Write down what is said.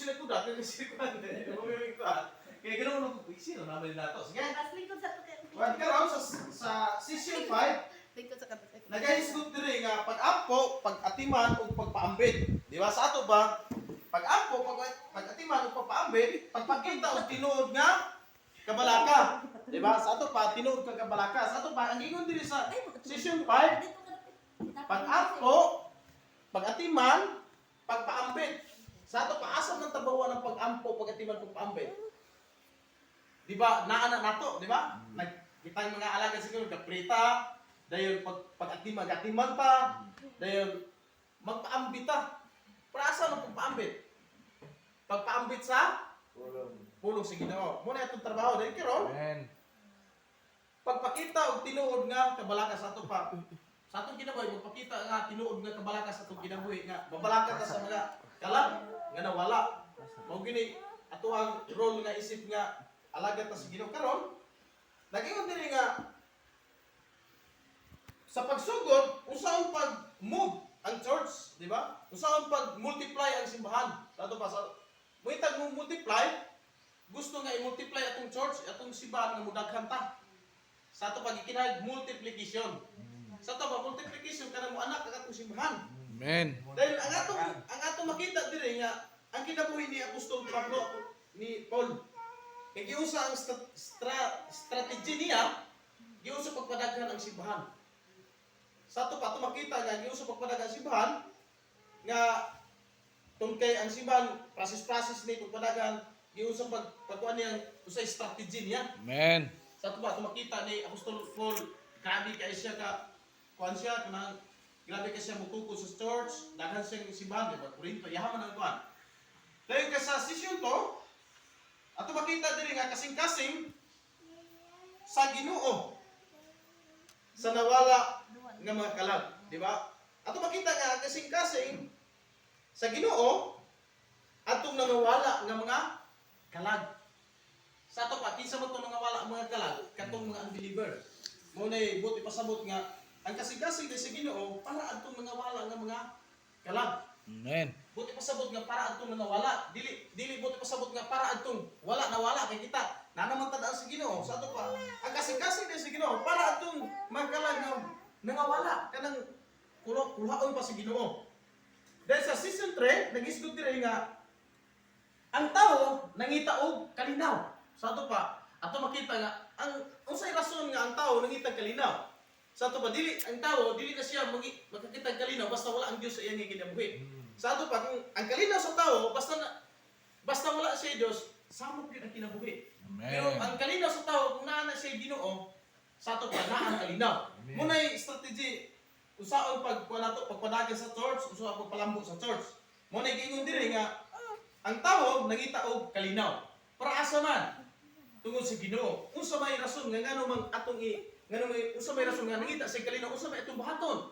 sila kuda kay si kuan. Mo kuan. Kaya ganoon ko sino naman nato. Sige. Mas lingkod sa to. Kuan karon sa session 5 Lingkod sa kato. Nagahisgot diri nga pag-ampo, pag-atiman ug pagpaambit. Di ba sa ato ba? Pag-ampo, pag-atiman ug pagpaambit, pagpakita og tinuod nga kabalaka. Di ba? Sa ato pa tinuod ka kabalaka. Sa ato pa ang ingon diri sa session 5, pag-ampo, pag-atiman, pagpaambit. Sa ato pa asa man tabawa ng pag-ampo, pag-atiman, pagpaambit? Di ba? Naa na nato, di ba? Nag kitang mga alagad siguro gaprita, dayon pag atiman atiman ta, dayon magpaambit ta. Para asa man pagpaambit? Pagpaambit sa pulong sa Ginoo. Muna itong trabaho dahil karon Amen. Pagpakita og tinuod nga kabalaka sa ato pa sa atong kinabuhi, magpakita nga tinuod nga kabalaka sa atong kinabuhi nga mabalaka ta sa mga kalag nga nawala. Mao gini ato ang role nga isip nga alagad ta sa Ginoo. Karon nagingon diri nga sa pagsugod, unsaon pag move ang church, di ba? Unsaon pag multiply ang simbahan sa ato pa sa muitag mo multiply, gusto nga i-multiply atong church, atong simbahan nga mudaghan ta. Sa ato pag gikinahanglan multiplication. Sa ato ba multiplication kanang mo anak ang atong simbahan. Amen. Dahil ang atong makita diri nga ang kinabuhi ni Apostol Pablo, ni Paul. Kay giusa ang strategy niya, giusa pagpadaghan ang simbahan. Sa ato pa ato makita nga giusa pagpadaghan ang simbahan nga tungkol kay ang simbahan process process ni pagpadaghan, giusa pagkuan niya usay strategy niya. Amen. Sa ato ba, ito makita ni Apostol Paul, grabe kay siya ka, kuan siya, kanang, grabe kay siya mutukod sa church, daghan siyang simbahan, di ba? Corinto, yaman ang kuan. Dahil ka sa session to, ato makita diri nga kasing-kasing sa Ginoo sa nawala nga mga kalag, di ba? Ato makita nga kasing-kasing sa Ginoo atong nangawala nga mga kalag. Sa ato pa, kinsa man itong nangawala ang mga kalag? Katong mga unbeliever. Mao nay buot ipasabot nga ang kasing-kasing sa Ginoo para adtong nangawala nga mga kalag. Amen. Buot ipasabot nga para adtong nangawala. Dili dili buot ipasabot nga para adtong wala nawala kay kita. Na naman tad sa Ginoo. Sa ato pa, ang kasing-kasing sa Ginoo para adtong mga kalag nga nangawala kanang kulo kuhaon pa sa Ginoo. Dahil sa season 3, nag-isgot diri nga ang tao nangita og kalinaw. Sa ato pa, ato makita nga ang unsay rason nga ang tao nangita kalinaw. Sa ato pa dili ang tao dili na siya makakita og kalinaw basta wala ang Dios sa iyang kinabuhi. Sa ato pa kung ang kalinaw sa tao basta wala siya Dios, samok gyud ang kinabuhi. Pero Amen. ang kalinaw sa tao kung naa na siya Ginoo, sa ato pa naa ang kalinaw. Amen. Munay strategy usaon pag kuan nato pagpadagan sa church, usaon pagpalambo sa church. Mo nay giingon diri nga ang tao nangita og kalinaw. Para asa man? Tungod sa Ginoo. Unsa may rason nga ngano mang atong i ngano may unsa may rason nga nangita sa kalinaw, unsa may atong buhaton?